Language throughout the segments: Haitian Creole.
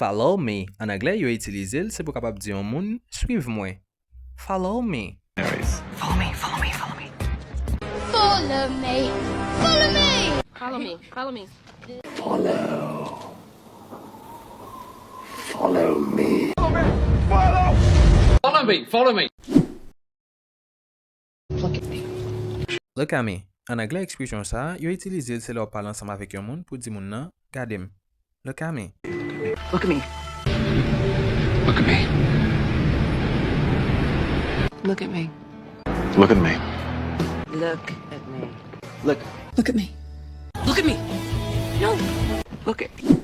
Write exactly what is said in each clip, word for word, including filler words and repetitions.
Follow me, an anglè, yo itilize l, se pou kapab di yon moun, suiv mwen. Follow me. Follow me, follow me, follow me. Follow me. Follow me. Follow me, follow me. Follow. Follow me. Follow me, follow me. Look at me. Look at me. An anglè, ekspresyon sa a, yo itilize l se lè w ap pale ansanm avèk yon moun pou di moun nan, gade m. Look at me. Look at me. Look at me. Look at me. Look at me. Look. Look at me. Look at me. No. Look at Look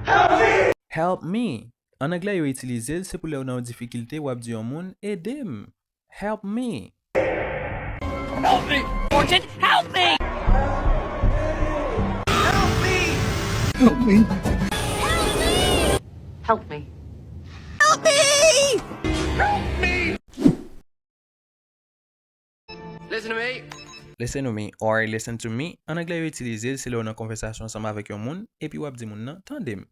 at Help me. An anglè, yo itilize l se pou lè w nan yon difikilte, w ap di yon moun, ede m. Help me. Help me. Fortune, help me. Help me. Help me. Listen to me. Listen to me or listen to me. An anglè, yo itilize l se lè w nan konvèsasyon ansanm avèk yon moun epi w ap di moun nan, tande m.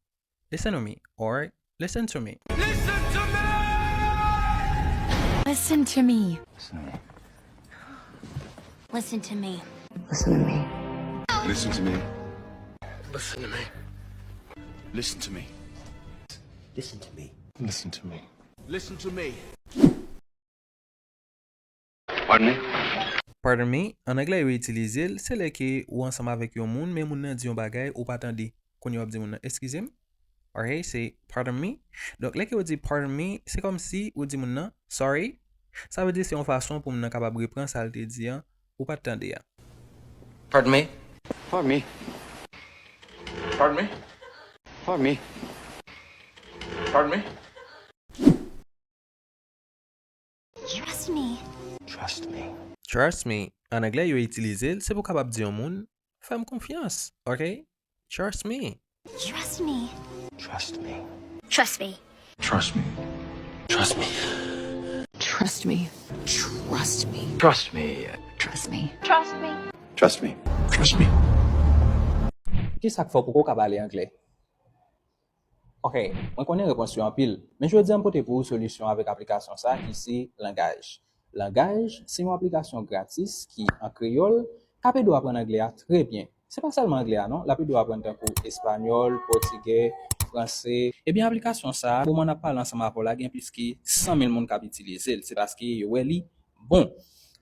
Listen to me or listen to me. Listen to me. Listen to me. Listen to me. Listen to me. Listen to me. Listen to me. Listen to me. Listen to me. Listen to me. Pardon me? Pardon me, an anglè yo itilize l, se lè ke ou ansanm avèk yon moun, men moun nan di yon bagay ou pa tande. Kounye a w ap di moun nan, eskize m. Alright, se pardon me. Donk, lè ke ou di pardon me, se kòmsi ou di moun nan, sorry. Sa vle di se yon fason pou moun nan kapab repran sa l te di an, ou pa t tande a. Pardon me? Pardon me. Pardon me? Pardon me. Pardon me? Trust me. Trust me. Trust me, an anglè yo itilize l, se pou kapab di yon moun, fè m konfyans, ok? Trust me. Trust me. Trust me. Trust me. Trust me. Trust me. Trust me. Trust me. Trust me. Trust me. Trust me. Trust me. Trust me. Kisa k fè w poko ka pale anglè? Ok, mwen konnen repons yo anpil, men jodi a m pote pou ou solisyon avèk aplikasyon sa ki se Langaj. Langaj se yon aplikasyon gratis ki an kreyòl k ap ede w aprann anglè a trè byen. Se pa sèlman anglè a non, l ap ede w aprann tankou espanyòl, pòtigè, franse. Ebyen aplikasyon sa a, moman n ap pale ansanm avè w la, gen plis ke san mil moun k ap itilize l. Se paske yo wè li bon.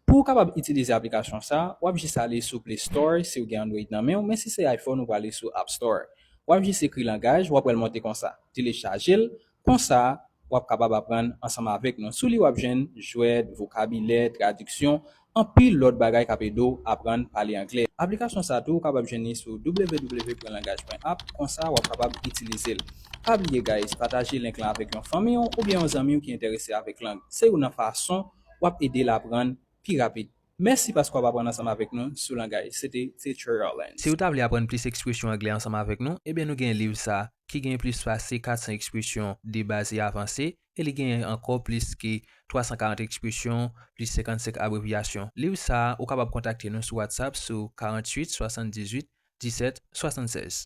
Pou w kapab itilize aplikasyon sa a, w ap jis ale sou Play Store si w gen Android nan men w, men si se iPhone, ou prale sou App Store. W ap jis ekri Langaj, w ap wè l monte konsa. Telechaje l, konsa, w ap kapab aprann ansanm avèk nou. Sou li, w ap jwenn jwèt, vokabilè, tradiksyon, anpil lòt bagay k ap ede w aprann pale anglè. Aplikasyon sa a tou, ou kapab jwenn li sou w w w pwen langaj pwen app, konsa, w ap kapab itilize l. Pa bliye, guys, pataje link lan avèk yon fanmi w oubyen yon zanmi w ki enterese avèk lang. Se youn nan fason w ap ede l aprann pi rapid. Mèsi paske w ap aprann ansanm avèk nou sou Langaj. Se te Teacher Rollins. Si w ta vle aprann plis ekspresyon anglè ansanm avèk nou, ebyen nou gen liv sa a ki gen plis pase kat san ekspresyon de baz e avanse, e li genyen ankò plis ke twa san karant ekspresyon, plis senkannsenk abrevyasyon. Liv sa a, ou kapab kontakte nou sou WhatsApp sou karanntuit swasanndizuit disèt swasannsèz.